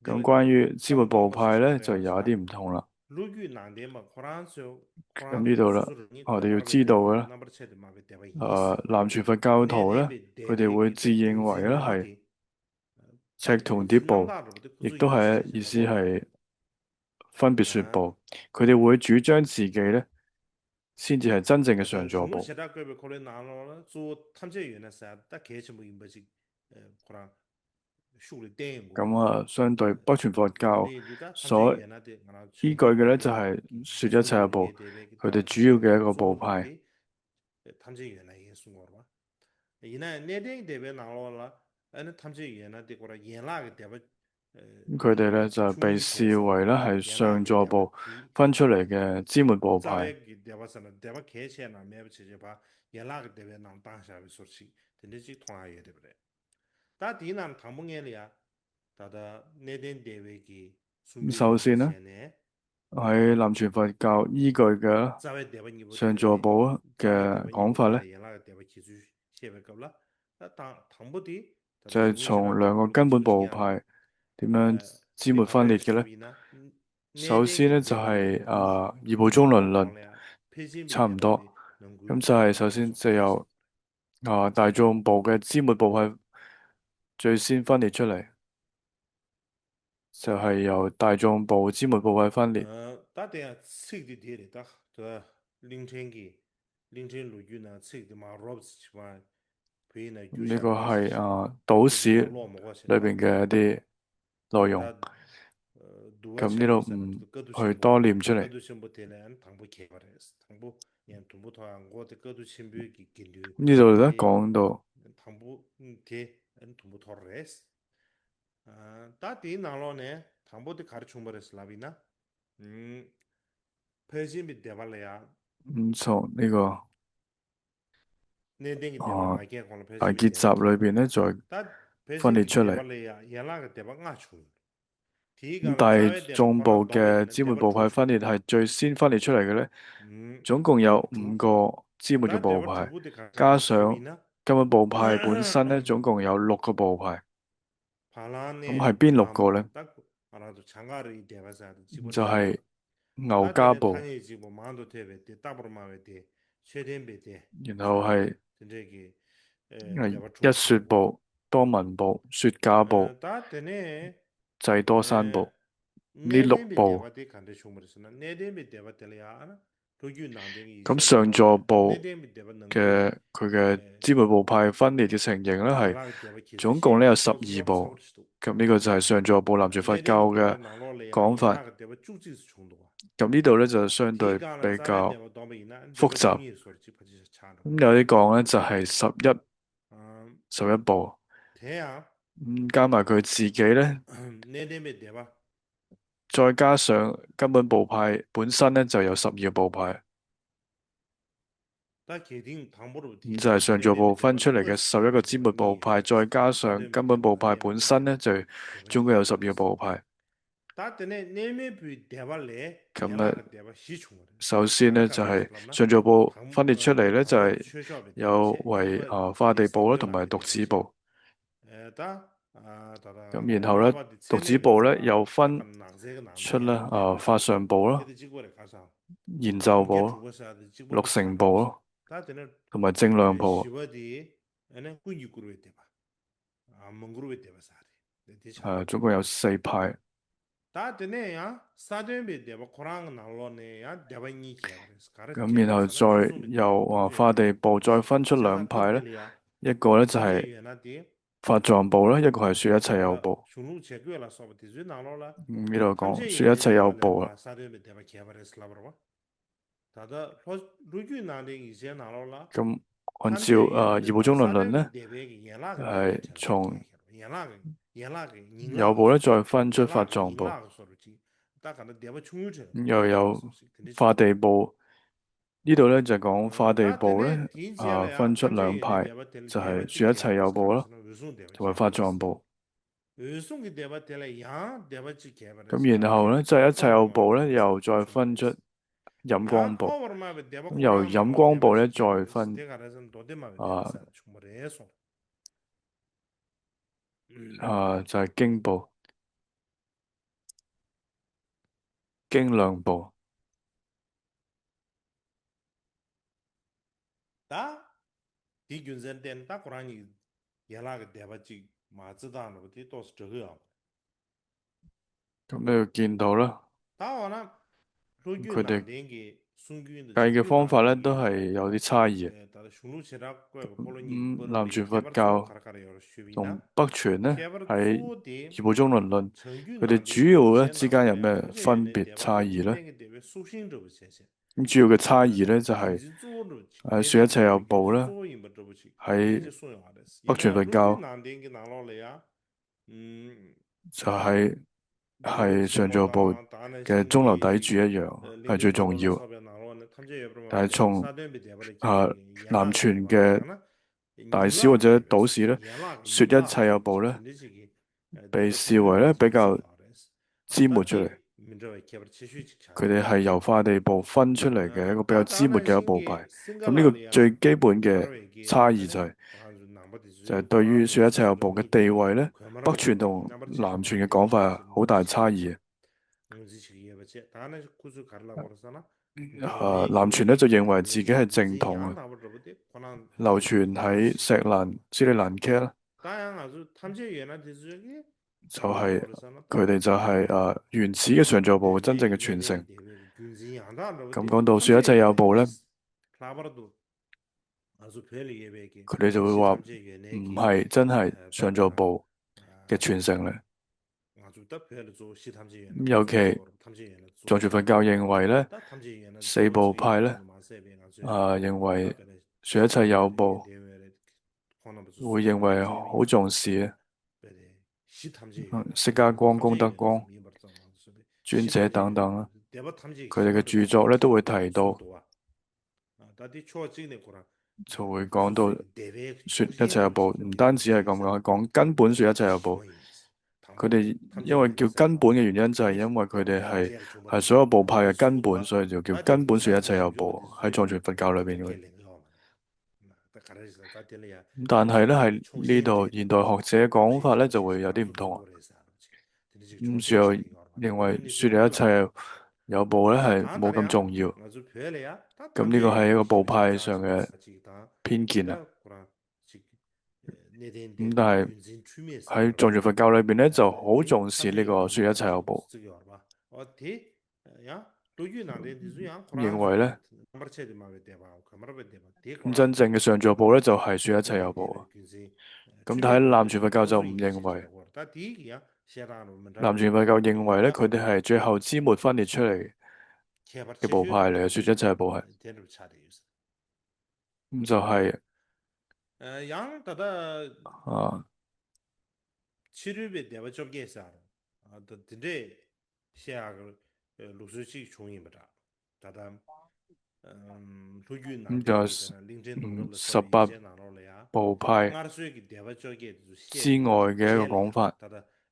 ཀམ་ཀོང་ཡུ་རྩི་བོ་བོ་ཕའི་ལ་ཙོ་ཡ་དེ་མི་ཐོང་ལ། ལོ་རྒྱུས་ནང་བསྟན་པ་ཁོ་རང་ཚོས་ཁོ་རང་ཨ་མི་དོ་ལ་སོ་སོ་རང་ཉིད་ཨ་དེ་ཡོད་རྩིས་དོ་བ་རྣམ་པར་ཆད་དུ་མ་པའི་སྡེ་པ་ཡིན། ཨ་ལམ་ཆུ་ཕ་ཀའོ་ཐོ་ལ་ཁོ་དེ་བོད་རྩིས་ཡིན་བ་ཡོད་ལ་ཧའི་ཚེག་ཐུང་དེ་པོ་ཡིག་ཏོ་ཧའི་ཡི་སི་ཧའི་ཧྥན་པི་སུད་པོ་ཁོ་དེ་བོད་ཇུས་ཅན་རྩིས་ཀའི་ལ་སིན་ཅི་ཧའི་ཙན་ཙན་གི་སོན་ཇོ་པོ། བྱེ་བྲག་བཀོད་པའི་འཁོར་ལོའི་ནང་ལོགས་ལ་གཙོ་བོ་ཐམས་ཅད་ཡོད་ན་ཟེར་ད་གལ་ཆེན་པོ་ཡིན་པ་ཅིག་ཁོ་རང་ཤུགས་ལ་བསྟན་ཡོང་གི། ကမ္ဘာစွမ်း་དོད་པ་ཆུན་པོ་ཀའོ་སོ་ཨི་གོ་གི་ལ་ཙ་ཧའི་སུ་ཇ་ཚ་པོ་ཁོ་དེ་ཇུ་ཡུ་གེ་གོ་པོ་ཕའི་ཐམས་ཅད་ཡོད་ན་ཡིན་གསུང་བར་བ། ཡིན་ན་གནས་བརྟན་སྡེ་པའི་ནང་ལོགས་ལ་ཨ་ནི་ཐམས་ཅད་ཡོད་ན་དེ་ཁོ་རང་ཡན་ལག་གི་སྡེ་པ་ཁོ་དེ་ལ་ཙ་པའི་སི་ཝའི་ལ་ཧའི་སོན་ཇོ་པོ་ཕན་ཆོ་ལེ་གེ་རྩི་མུ་པོ་ཕའི། རྩ་བའི་གི་སྡེ་པ་ཟེར་ན་སྡེ་པ་གལ་ཆེ་ན་མེད་པ་བྱེད་བྱེད་པ་ཡན་ལག་གི་སྡེ་པའི་ནང་བཏང་བཞག་པའི་སོར་ཞིག་དེ་འདྲ་ཅིག་མཐོང་ཡ་ཡོད་རེད་པ་རེད། ད་དེའི་ནང་དང་པོ་ངེས་ལ་ཡ། ད་ལྟ་གནས་བརྟན་སྡེ་པའི་གི་སུམ་ཅུ་ཟའོ་སི་ན། བྱས་ནས། ཨའི་ལམ་ཆོས་ཕ་ཀའོ་ཡི་གོ་ག་རྩ་བའི་སྡེ་པ་གཉིས་པོ་སོན་ཇོ་པོ་ག་གོང་ཕ་ལ། ཡན་ལག་གི་སྡེ་པ་ཁྱེད་ཚོས་བཤད་པའི་སྐབས་ལ། ད་དང་དང་པོ་དེ། ད་ཚེ་ཚོང་ལོན་ངོ་ཀན་པོ་པོ་ཕ། དེ་མིན་རྩི་མུ་ཧྥན་ལེ་གི་ལ། ཟའོ་སི་ན་ཙ་ཧའི་ཨ་ཡི་བོ་ཅུང་ལོན་ལོན། ཆམ་དོ། ཡུམ་ཙ་ཧའི་ཟའོ་སི་ན་ཙ་ཡའོ། ཨ་ད་ཇོང་པོ་ག་རྩི་མུ་པོ་ཕ། ཅོའི་སིན་ཧྥན་ལེ་ཆོ་ལེ། ཙ་ཧའི་ཡའོ་ད་ཇོང་པོ་རྩི་མུ་པོ་ཕ་ཧྥན་ལེ། ད་དེ་ཡང་ཚིག་དེ་དེ་རེད་ད། ད་གླིང་ཕྲན་གྱི་གླིང་ཕྲན་ལོ་རྒྱུས་ནང་ཚིག་དེ་མ་རོབ་ཙམ་ཅིག་མ་བོད་ཡིག་ནང་བསྒྱུར་མི་གོ་ཧའི་ཨ་ཏོ་སི་ལོ་མོ་གོ་ལོ་བིང་ག་དེ་ལོ་ཡོང་། གམ་ནི་རོ་ཧོའི་ཏོ་ལིམ་ཆོ་རེ། དཀའ་སྡུག་ཆེན་པོ་དེ་ལ་ཡང་དང་པོ་གྱེས་པ་རེད། དང་པོ་ཡང་དུམ་བུ་ཐོག་ཡང་མགོ་དེ་དཀའ་སྡུག་ཆེན་པོའི་གི་དགེ་འདུན་ནི་རོ་ད་གོང་དོ། དང་པོ་དེ་དུམ་བུ་ཐོག་རེད། ད་དེའི་ནང་ལོགས་ནས་དང་པོ་དེ་ག་རེ་བྱུང་བ་རེད་ལབ་ཡིན་ན། ཕལ་ཆེན་པའི་སྡེ་པ་ལ་ཡང་། ཚོ་ནི་གོ། གནས་བརྟན་གྱི་སྡེ་པ་མ་སྐྱེས་གོང་ལ་ཕལ་ཆེན་པའི་སྡེ་པ་ལ་ཡང་ཡན་ལག་གི་སྡེ་པ་ལྔ་བྱུང་། དེའི་སྒང་ལ་རྩ་བའི་སྡེ་པ་ཁོ་རང་བསྡོམས་པའི་སྡེ་པ་དྲུག་ཅུ་ཅིག་ད་སྡེ་པ་དྲུག་པོ་དེ་ག་རེ་བྱུང་བ་རེད་ཟེར་ན། གནས་བརྟན་གྱི་སྡེ་པ་ལྔ་བྱུང་། དེའི་སྒང་ལ་རྩ་བའི་སྡེ་པ་དྲུག་པོ་དེ་ག་རེ་བྱུང་བ་རེད་ཟེར་ན། བ་ལ་ཡང་ད་ང་རང་ཚོ་བྱང་ཀ་རི་སྡེ་པ་ཟེར་ཡ་དེ་གཅིག་པ་རེད། ང་ཧའི་པིན་ལོག་གོ་ལེ། ད་དེ་ནས་ཐ་སྙད་གཅིག་པོ་མང་དུ་ཐོས་པའི་དེ་རྟག་པར་སྨྲ་བའི་དེ་ཆོས་ལྡན་པའི་དེ། ཡིན་ཧའོ་ཧའི། དེ་འདྲས་ཀྱི་ཨེ་སྡེ་པ་དྲུག་ཡ་སུད་པོ། ཏོ་མན་པོ། སུད་ཀ་པོ། ད་དེ་ནས་ཙའི་ཏོ་སན་པོ། ནི་ལོག་པོ། གནས་བརྟན་པའི་སྡེ་པ་དེ་ག་འདྲས་བྱུང་བ་རེད་ཟེར་ན། གནས་བརྟན་པའི་སྡེ་པ་དེ་ལ་ཡང་ཨ་ན། ལོ་རྒྱུས་ནང་བསྟན་གྱི་ཡིག་ཆ་ནང་ལ་གནས་བརྟན་པའི་སྡེ་པ་ནང་ཁོ་གི་རྩི་མུ་པོ་ཕའི་ཧྥན་ལེ་དེ་སེང་རྒྱང་ལ་ཧའི་ཇོང་གོང་ལ་ཡ་སབ་ཡི་པོ། ཀམ་ནི་གོ་ཙའི་སོན་ཇོ་པོ་ལམ་ཆོས་ཕ་ཀའོ་ག་གོང་ཧྥན། ཀམ་ནི་དོ་ལ་ཙའི་སོན་དོད་པའི་ཀའོ། ཕུག་ཙམ། ནི་གོང་ལ་ཙ་ཧའི་སབ་ཡད། སབ་ཡད་པོ། ཀ་མ་གོ་ཙི་གེ་ལ། གནས་བརྟན་པའི་སྡེ་པ། ཙོའི་ཀ་སོན་ཀམ་པོན་པོ་ཕའི་པུན་སན་ན་ཙའི་ཡའོ་སབ་ཡི་པོ་ཕའི། ད་གལ་ཏེ་དང་པོ་རུ་དེ་ཛ་སོན་ཇོ་པོ་ཧྥན་ཆོ་ལེ་ག་ས་བ་ག་ཙི་མུ་པོ་ཕའི་ཙོའི་ཀ་སོན་ཀམ་པོན་པོ་ཕའི་པུན་སན་ན་ཙའི་ཅུང་ག་ཡའོ་སབ་ཡི་པོ་ཕའི། ད་དེ་ནས་གནས་མེད་པའི་སྡེ་པ་ལས་ཀམ་ཡན་ལག་གི་སྡེ་པ་བཞི་བྱུང་བ་རེད། ཟའོ་སི་ནས་ཙ་ཧའི་སོན་ཇོ་པོ་ཧྥན་ནི་ཆོ་ལེ་ལ་ཙའི་ཡའོ་ཝའི་ཧྥ་དེ་པོ་ལ་དུ་མའི་དོག་ཙི་པོ། ཡང་ཡིན་ཧའོ་ར་དོག་ཙི་པོ་ལ་ཡའོ་ཧྥན་ཆོ་ལ་ཧྥ་སོན་པོ་ལ་ཡིན་ཙའོ་པོ་ལོག་སེང་པོ་དུ་མ་ཙེང་ལོན་པོ། ཀྲུང་གོ་ཡང་སའི་ཕའི། ད་དེ་ནས་ཡང་ས་སྟོན་པའི་སྡེ་པ་ཁོ་རང་གི་ནང་ལོགས་ནས་ཡང་སྡེ་པ་གཉིས་གྱེས་པ་རེད། ག་རེ་ཀམ་མིན་ཧའོ་ཙོའི་ཡའོ་ཧྥ་དེ་པོ་ཙོའི་ཧྥན་ཆོ་ལོན་ཕའི་ལ་ཡེ་གོ་ལ་ཙ་ཧའི་ཧྥ་ཙོང་པོ་ལ་ཡེ་གོ་ཧའི་སུ་ཡ་ཚ་ཡའོ་པོ། མི་རོ་གོང་སུ་ཡ་ཚ་ཡའོ་པོ། ད་ལྟ་ལྷོ་ལོ་རྒྱུས་ནང་བསྟན་ཡིག་ཆའི་ནང་ལོགས་ལ། ཀམ་ 按照呃，易部中論論呢，呃，从有部呢再分出法藏部，又有法地部。呢度呢就讲法地部呢，啊，分出两派，就系说一切有部啦，同埋法藏部。咁然后呢，即系一切有部呢，又再分出 引光部，咁由引光部呢再分啊啊就系经部、经量部。 ད་དེའི་རྒྱུ་མཚན་བརྟེན་ད་ཁོ་རང་གཉིས་ཡན་ལག་གི་སྡེ་པ་གཅིག་མ་རྩི་སྟངས་འདྲ་པོ་དེ་ཏོག་ཙམ་འདྲ་གི་ཡོད། 咁呢个见到啦， ད་འོ་ན་ལྷོ་རྒྱུད་ནང་བསྟན་གྱི་གསུང་རྒྱུན་དང་改个方法呢，都还有点差异。 ད་གཞུང་ལུགས་བྱེ་བྲག་བཀོད་པའི་འཁོར་ལོ་གཉིས་ཀྱི་南传佛教 同北传呢，还有一部中论论，佢哋主要呢之间有咩分别差异呢？ 咁主要嘅差異呢，就係誒說一切有部啦，喺北傳佛教就係係上座部嘅中流砥柱一樣，係最重要。但係從啊南傳嘅大師或者道士呢，說一切有部呢，被視為呢比較枝末出嚟。佢哋係由法地部分出嚟嘅一個比較枝末嘅一部派。咁呢個最基本嘅差異就係，就係對於說一切有部嘅地位呢，北傳同南傳嘅講法好大差異。啊南傳呢就認為自己係正統啊，流傳喺錫蘭、斯里蘭卡啦。 就係佢哋就係誒原始嘅上座部真正嘅傳承。咁講到說一切有部呢，佢哋就會話唔係真係上座部嘅傳承咧。尤其藏傳佛教認為呢，四部派呢，啊認為說一切有部 會認為好重視嘅，釋迦光、功德光、尊者等等啦，佢哋嘅著作咧都會提到，就會講到說一切有部，唔單止係咁講，講根本說一切有部。佢哋因為叫根本嘅原因，就係因為佢哋係係所有部派嘅根本，所以就叫根本說一切有部喺藏傳佛教裏邊嘅。 但係咧，係呢度現代學者講法咧就會有啲唔同啊。咁就認為說一切有部咧係冇咁重要。咁呢個係一個部派上嘅偏見啊。咁但係喺藏傳佛教裏邊咧就好重視呢個說一切有部。 認為咧，咁真正嘅上座部咧就係說一切有部啊。咁但係南傳佛教就唔認為，南傳佛教認為咧佢哋係最後支末分裂出嚟嘅部派嚟嘅，說一切有部係。咁就係 ཡང་ད་ལྟ་啊 ཕྱི་རོལ་པའི་སྡེ་པ་བཅོ་བརྒྱད་ཟེར་ཡ་ད་དེ་འདྲས་བཤད་ཡག་གི་ལུགས་སྲོལ་ཅིག་བྱུང་ཡིན་པ་འདྲ། ད་ལྟ་ལྷོ་རྒྱུད་ནང་བསྟན་གྱི་གླིང་ཕྲན་དུང་རབ་ལ་སོགས་པའི་མཛད་ནང་ལོགས་ལ་ཡང་སྔར་སྲོལ་གྱི་སྡེ་པ་བཅོ་བརྒྱད་དེ་ཚོ་བཤད་བྱས་ལ། ད་ལྟ་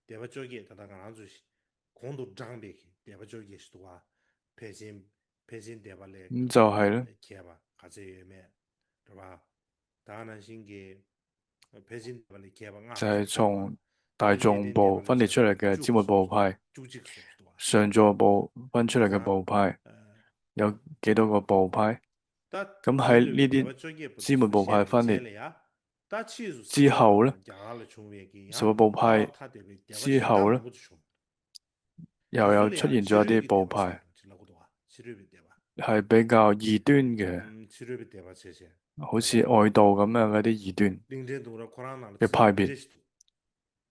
སྡེ་པ་བཅོ་བརྒྱད་ད་ལྟ་ང་རང་ཚོ་གོང་དུ་བགྲངས་པའི་གི་སྡེ་པ་བཅོ་བརྒྱད་ཞིག་འདུག་བ། ཕལ་ཆེན་ཕལ་ཆེན་སྡེ་པ་ལས་མཛད་པ་ག་ཚད་ཡོད་མེད་རེད་བ། ད་ནང་བཞིན་གྱི་ཕལ་ཆེན་སྡེ་པ་ལས་མཁས་པ་ལྔ། 在从大众部分裂出来的支末部派，上座部分出来的部派，有幾多個部派？咁喺呢啲支末部派分裂之後呢，十八部派之後呢，又有出現咗一啲部派，係比較異端嘅，好似外道咁樣嗰啲異端嘅派別。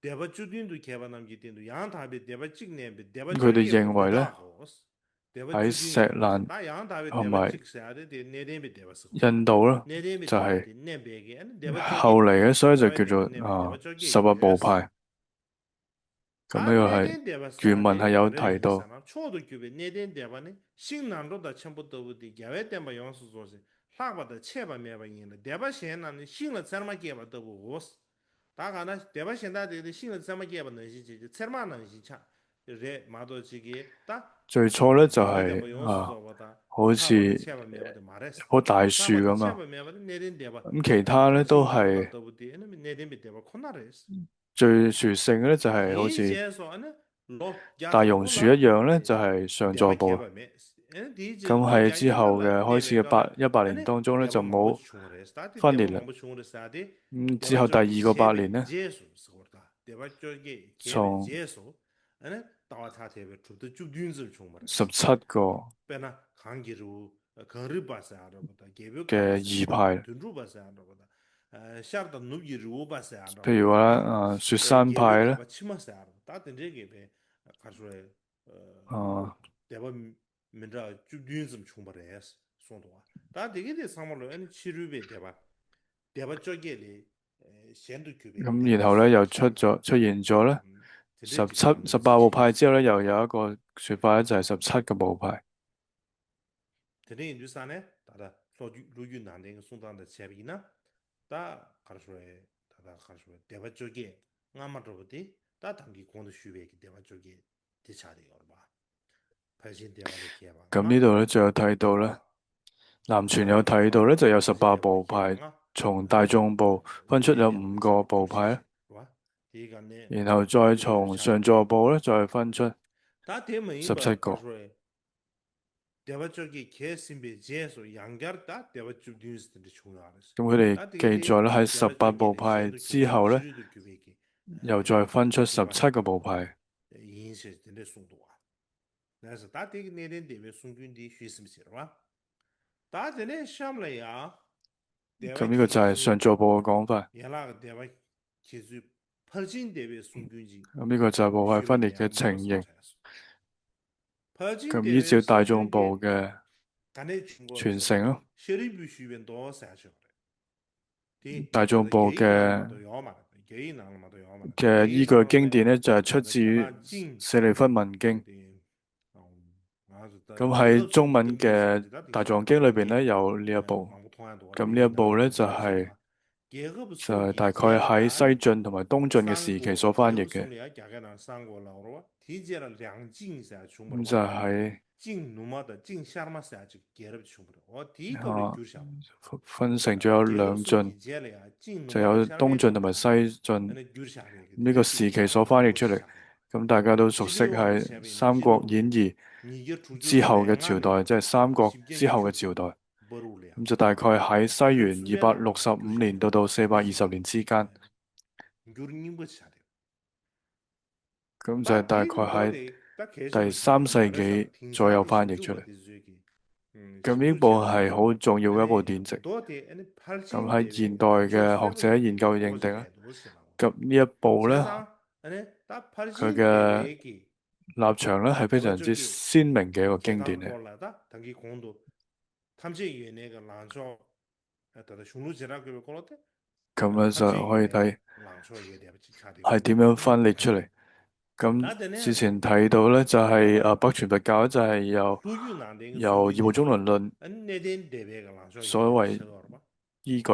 佢哋認為呢，还是兰和买印度了，就係后来的，所以就叫做啊十八部派。咁呢个系原文系有提到。 ཕྱོགས་ཏུ་གྱུར་པའི་གནས་བརྟན་སྡེ་པ་ནི་ཤིང་ནགས་འགྲོ་དང་ཆེན་པོ་ལྟ་བུ་སྟེ། རྒྱལ་བའི་བསྟན་པ་ཡོངས་སུ་རྫོགས་ཤིང་ལྷག་པ་དང་ཆད་པ་མེད་པ་ཡིན་ལ། སྡེ་པ་གཞན་རྣམས་ནི་ཤིང་ལ་ཚེར་མ་སྐྱེས་པ་ལྟ་བུའོ། ད་གང་ན་སྡེ་པ་གཞན་དག་དེ་ནི་ཤིང་ལ་ཚེར་མ་སྐྱེས་པ་ནང་བཞིན་བྱས་ཀྱི་ཚེར་མ་ནང་བཞིན་ཆགས་རེད་མ་གཏོགས་ཅིག་གིས་ད་最初呢就係啊，好似一棵大樹咁啊。咁其他呢都係最殊勝嘅呢，就係好似大榕樹一樣呢，就係上座部。咁喺之後嘅開始嘅八一百年當中呢，就冇分裂啦。咁之後第二個百年呢，從十七個嘅異派，譬如話啊，雪山派啦，啊，咁然後呢，又出咗出現咗呢，十七十八部派之後呢，又有一個說法呢，就係十七個部派。 དེ་འདྲ་ཡིན་དུས་ཙང་ནས་ད་ལྟ་ལྷོ་རྒྱུད་ལྷོ་རྒྱུད་ནང་བསྟན་གྱི་གསུང་སྟངས་དང་བྱས་པ་ཡིན་ན། ད་ག་རེ་ཞུ་རེད། ད་ད་ག་རེ་ཞུ་རེད། སྡེ་པ་བཅོ་བརྒྱད་སྔ་མ་འདྲ་བོ་དེ་ད་ད་གིན་གོང་དུ་ཞུས་པའི་གི་སྡེ་པ་བཅོ་བརྒྱད་དེ་ཆགས་བསྡད་ཡོད་རེད་པ། ཕལ་ཆེར་སྡེ་པ་ལས་བརྒལ་བ། 咁呢度呢，就有睇到啦，南傳有睇到呢，就有十八部派，從大眾部分出有五個部派，然後再從上座部呢，再分出十七個。 སྡེ་པ་བཅོ་བརྒྱད་གྱེས་ཟིན་པའི་རྗེས་སུ་ཡང་བསྐྱར་ད་སྡེ་པ་བཅུ་བདུན་ཟེར་དེ་འདྲ་བྱུང་ཡོད་རེད། 咁佢哋記載咧，喺十八部派之後呢，又再分出十七個部派。 ཡིན་ཞེས་དེ་འདྲ་གསུངས་འདུག་བ། ལགས་སོ། ད་དེ་གི་གནས་བརྟན་སྡེ་པའི་གསུང་རྒྱུན་འདི་ཞུས་ཟིན་པ་ཟེར་བ། ད་དེ་ནས་གཤམ་ལ་ཡང་། 咁呢個就係上座部嘅講法。 ཡན་ལག་གི་སྡེ་པ་གྱེས་ཚུལ་ཕར་ཕྱིན་སྡེ་པའི་གསུང་རྒྱུན་གྱི། 咁呢個就係部派分裂嘅情形。 ཕར་ཕྱིན་咁依照大眾部嘅傳承咯。 ཤཱ་རིའི་བུས་ཞུས་པའི་མདོ་ཟེར་ཡ་ཞིག་ཡོད་རེད། དེ་大眾部嘅་རྒྱ་ཡིག་ནང་ལ་མ་གཏོགས་ཡོད་མ་རེད། རྒྱ་ཡིག་ནང་ལ་མ་གཏོགས་ཡོད་མ་རེད། 嘅依據經典呢，就係出自於舍利弗文經。 咁喺中文嘅大藏經裏邊呢，有呢一部。咁呢一部呢，就係，就係大概喺西晉同埋東晉嘅時期所翻譯嘅。咁就係啊，分成咗有兩晉，就有東晉同埋西晉。呢個時期所翻譯出嚟。咁大家都熟悉喺《三國演義》之後嘅朝代，即係三國之後嘅朝代。咁就大概喺西元二百六十五年到到四百二十年之間。 咁就係大概喺第三世紀左右翻譯出嚟。咁呢部係好重要嘅一部典籍。咁喺現代嘅學者研究認定咧，咁呢一部咧，佢嘅立場咧係非常之鮮明嘅一個經典嚟。 咁樣就可以睇係點樣分裂出嚟。咁之前睇到咧，就係，啊，北傳佛教咧，就係由，由《二部中論論》所謂依據。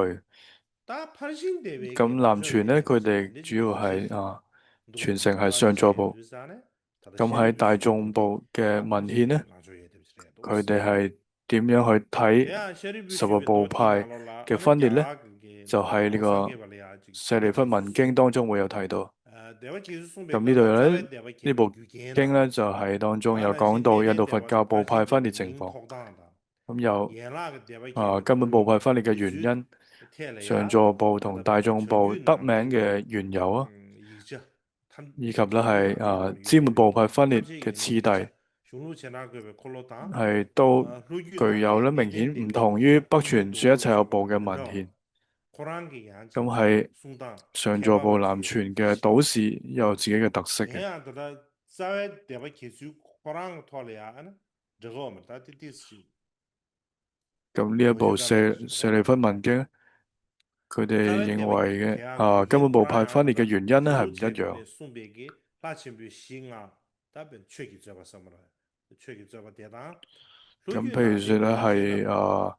咁南傳咧，佢哋主要係，啊，傳承係上座部。 咁喺大眾部嘅文獻呢，佢哋係點樣去睇十八部派嘅分裂呢？就喺呢個舍利弗文經當中會有提到。咁呢度呢，呢部經呢，就喺當中有講到印度佛教部派分裂情況。咁有，啊，根本部派分裂嘅原因，上座部同大眾部得名嘅緣由啊， 以及咧係，啊，支門部派分裂嘅次第，係都具有咧明顯唔同於北傳說一切有部嘅文獻。咁喺上座部南傳嘅都市有自己嘅特色嘅。འགྲིག་གི་མ་རེད། ད་དེ་ཏིས་ཞིག 咁呢一部舍舍利弗問經，佢哋認為嘅啊根本部派分裂嘅原因咧係唔一樣。 ལྷ་ཆེན་པོའི་ཞིང་ང་ད་བན་ཆོས་ཀྱི་རྩོད་པ་བསམ་པ་རེད། ཆོས་ཀྱི་རྩོད་པ་དེ་དང་། 咁譬如說咧係啊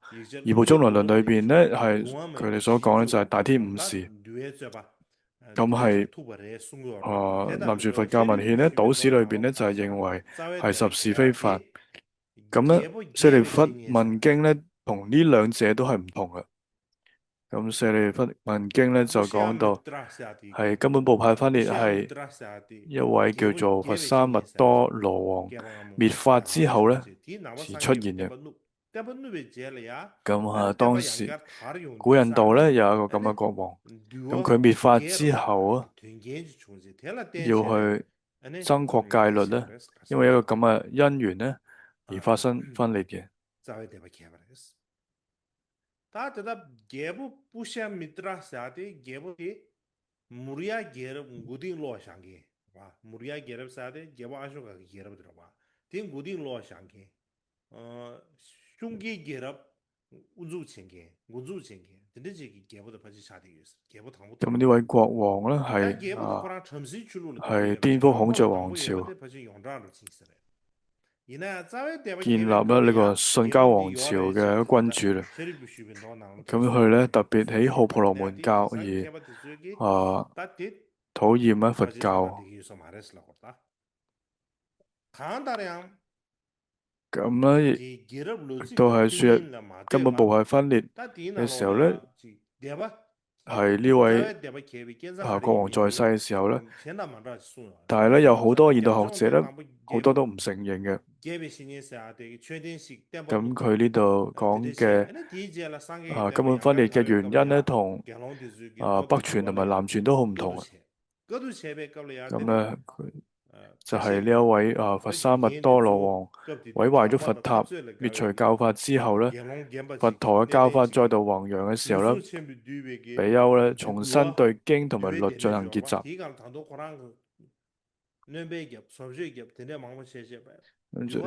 二部中論論裏邊咧係佢哋所講咧就係大天五時。 咁係啊南傳佛教文獻咧島史裏邊咧就係認為係十是非法。咁咧舍利弗問經咧同呢兩者都係唔同嘅。咁舍利弗問經咧就講到係根本部派分裂係一位叫做佛沙密多羅王滅法之後咧而出現嘅。 咁啊，當時古印度咧有一個咁嘅國王，咁佢滅法之後啊，要去增擴戒律咧，因為一個咁嘅因緣咧，而發生分裂嘅。 ད་དེ་ད་རྒྱལ་པོ་པུ་ཤ་མི་ཏྲ་ཟེར་ཏེ་རྒྱལ་པོ་དེ་མུར་ཡ་རྒྱལ་རབས་མགོ་རྟིང་སློག་བཞག་མཁན་རེད་པ། མུར་ཡ་རྒྱལ་རབས་ཟེར་ཏེ་རྒྱལ་པོ་ཨ་ཤོ་ཀ་གི་རྒྱལ་རབས་དེ་རེད་པ། དེ་མགོ་རྟིང་སློག་བཞག་མཁན། ཨ་ཤུང་གི་རྒྱལ་རབས་དབུ་འཛུགས་བྱེད་མཁན་འགོ་འཛུགས་བྱེད་མཁན་དེ་འདྲ་ཅིག་གི་རྒྱལ་པོ་དེ་ཕལ་ཆེར་ཆགས་བསྡད་ཡོད་ཟེར། རྒྱལ་པོ་དང་པོ། 那么那位国王呢，还 ད་རྒྱལ་པོ་དེ་ཁོ་རང་བྲམ་ཟེའི་ཆོས་ལུགས་ལ་还定不红者王朝。 ཕལ་ཆེར་ཡོངས་གྲགས་འགྲོ་ཕྱིན་ཟེར་རེད། ཡིན་ན་ཡང་རྩ་བའི་དད་པ་བསྐྱེད་པའི་ལམ་ལ་ལེགས་པ་སོན་ཀ་ཝང་ཆེའུ་གི་དཀོན་མཆོག་རེད། ཤེས་རིག་པའི་ཞུས་པའི་མདོ་ནང་ལ། 可能后来特别黑后婆罗门教也啊投以蛮佛教。 གང་ལྟར་ཡང་། 那么都还是根本不会分裂的时候呢，还有另外啊国王在世的时候呢，但係咧有好多現代學者咧，好多都唔承認嘅。咁佢呢度講嘅啊根本分裂嘅原因咧，同啊北傳同埋南傳都好唔同啊。咁咧佢就係呢一位啊佛沙密多羅王毀壞咗佛塔，滅除教法之後咧，佛陀嘅教法再度弘揚嘅時候咧，比丘咧重新對經同埋律進行結集。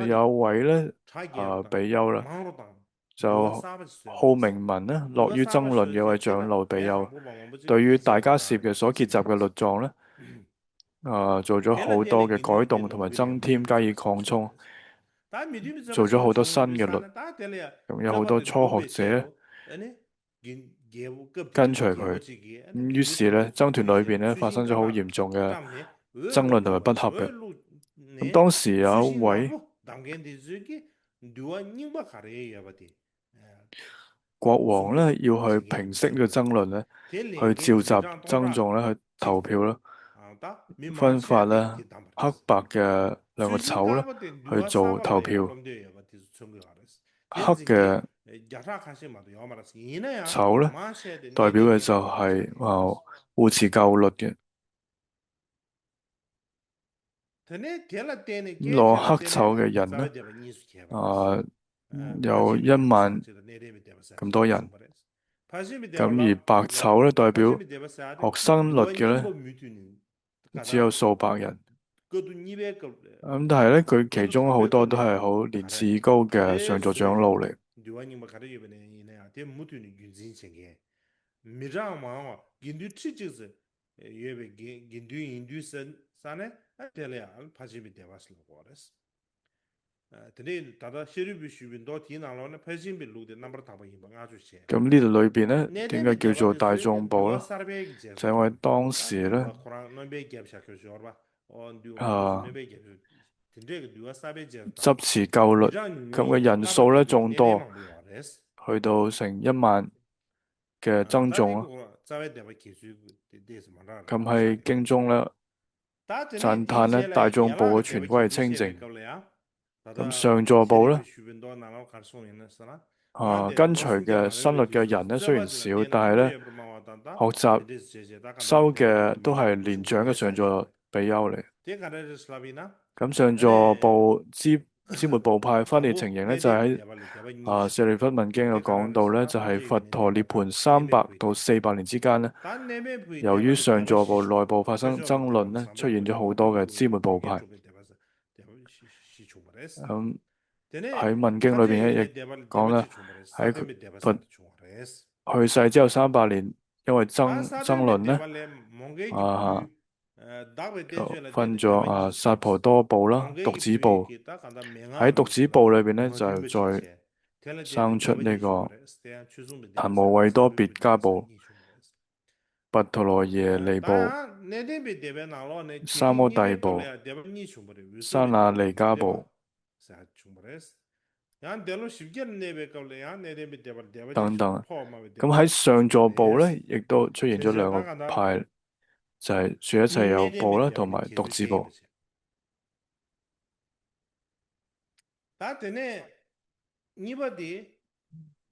有一位咧啊比丘咧就好明文咧，樂於爭論嘅一位長老比丘，對於大迦葉嘅所結集嘅律藏咧。 啊做咗好多嘅改動同埋增添，加以擴充，做咗好多新嘅律，咁有好多初學者跟隨佢。咁於是咧，僧團裏邊咧發生咗好嚴重嘅爭論同埋不合嘅。咁當時有一位國王咧要去平息呢個爭論咧，去召集僧眾咧去投票啦，分發咧黑白嘅兩個籌咧去做投票。黑嘅籌咧代表嘅就係啊護持教律嘅。 攞黑籌嘅人呢，啊有一萬咁多人。咁而白籌咧代表學生律嘅咧只有數百人。咁但係咧佢其中好多都係好年事已高嘅上座長老嚟。ཡོད་པའི་དགེ་དགེ་འདུན་ཡིན་དུས་ས་ས་ནས་དེ་ལ་ཡང་ཕར་ཕྱིན་པའི་སྡེ་པ་ཞིག་ལ་གོ་རེད། དེ་འདྲ་ཡིན་དུས་ད་ལྟ་ཤེས་རིག་པའི་ཞུས་པའི་མདོ་དེའི་ནང་ལོགས་ནས་ཕར་ཕྱིན་པའི་ལུགས་དེ་རྣམ་པར་དག་པ་ཡིན་པ་བསྔགས་བརྗོད་བྱས། 咁呢度裏邊呢，點解叫做大眾部呢？就因為當時呢， ཁོ་རང་རྣོན་པའི་རྒྱབ་ཤ་ཁྱོད་ཤོར་བ། ཨོ་འདུལ་བ་ཨ་རྣོན་པའི་རྒྱབ་ཤ་དེ་འདྲས་ཀྱི་འདུལ་བ་གསར་པའི་རྗེས་ལ་執持教律，咁嘅人數呢眾多，去到成一萬嘅僧眾啊。 རྩ་བའི་བསྡད་པ་ཁྱེད་ཚོའི་དེ་དེ་སུ་མ་འདྲ་ར། 咁喺經中呢，讚歎呢大眾部嘅權威係清淨。咁上座部呢，啊跟隨嘅新律嘅人呢雖然少，但係呢學習修嘅都係年長嘅上座比丘嚟。咁上座部支支末部派分裂情形呢，就喺啊舍利弗問經嘅講到呢，就係佛陀涅槃三百到四百年之間呢，由於上座部內部發生爭論呢，出現咗好多嘅支末部派。咁喺問經裏邊咧，亦講啦，喺佛去世之後三百年，因為爭爭論咧，啊哈，就分咗啊薩婆多部啦、犢子部。喺犢子部裏邊咧，就再生出呢個騰無維多別家部、跋陀羅耶利部、三摩地部、沙那利加部。等等。咁喺上座部咧，亦都出現咗兩個派，就係說一切有部啦，同埋犢子部。 ད་དེ་ནས་གཉིས་པ་དེ།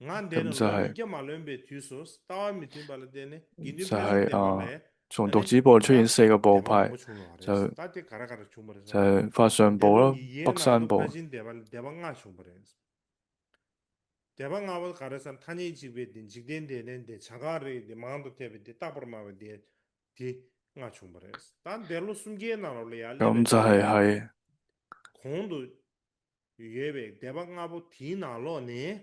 ང་འདས་ནས་ལོ་ཉིས་བརྒྱ་མ་ལོན་པའི་དུས་སུ་ལྟ་བ་མི་མཐུན་པ་ལ་བརྟེན་ནས་དགེ་འདུན་ཕར་ཕྱིན་སྡེ་པ་ལས། 从犢子部出现四个部派，就法身部啦、北山部。 ད་དེ་ག་རེ་ག་རེ་བྱུང་བ་རེད་ཟེར་ན། ད་དེ་ག་རེ་ག་རེ་བྱུང་བ་རེད་ཟེར་ན། 法身部啦、北山部。 ཕར་ཕྱིན་སྡེ་པ་ལ་སྡེ་པ་ལྔ་བྱུང་བ་རེད། སྡེ་པ་ལྔ་པ་ག་རེ་ཟེར་ན། ཐ་སྙད་གཅིག་པའི་དེ། འཇིག་རྟེན་འདས་ལྡན་དེ། བྱ་གག་རི་དེ། མང་དུ་ཐལ་བའི་དེ། རྟག་པར་སྨྲ་བའི་དེ། དེ་ལྔ་བྱུང་བ་རེད། ད་འདས་ལོ་སུམ་བརྒྱའི་ནང་ལོགས་ལ་ཡར་སླེབས་པའི་གོང་དུ་ཡོད་པའི་སྡེ་པ་ལྔ་པོ་དེའི་ནང་ལོགས་ནས།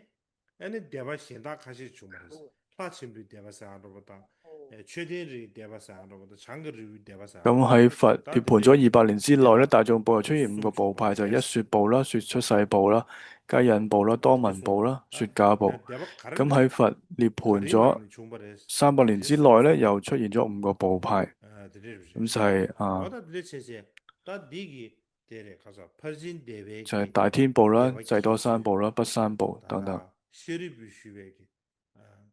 ཨ་ནི་སྡེ་པ་གཞན་དག་ཁ་ཤས་བྱུང་བ་རེད། ལྷ་ཆེན་པོའི་སྡེ་པ་ཟེར་ཡག་འདྲ་པོ་དང་། ཨེ། མཆོད་རྟེན་རིའི་སྡེ་པ་ཟེར་ཡག་འདྲ་པོ་དང་། བྱང་གི་རི་བོའི་སྡེ་པ་ཟེར་ཡག་འདྲ་པོ། 咁喺佛涅槃咗二百年之內咧，大眾部出現五個部派，就係一說部啦、說出世部啦、皆引部啦、多聞部啦、說假部。咁喺佛涅槃咗三百年之內咧，又出現咗五個部派。咁就係啊， ད་དེ་རེད་ཆེ་ཆེ། ད་འདི་གི་དེ་རེད། ཁ་ས་ཕར་ཕྱིན་སྡེ་པའི་གི་就係大天部啦、濟多山部啦、北山部等等。 ད་ཤཱ་རིའི་བུས་ཞུས་པའི་གི་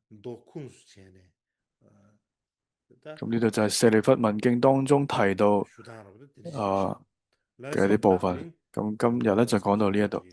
མདོ་ཁུངས་སུ་བྱས་ནས། ད་咁呢度就係舍利弗問經當中提到 ཞུ་སྟངས་རེད་པ། ད་དེ་རེད། 啊嘅一啲部分。咁今日咧就講到呢一度。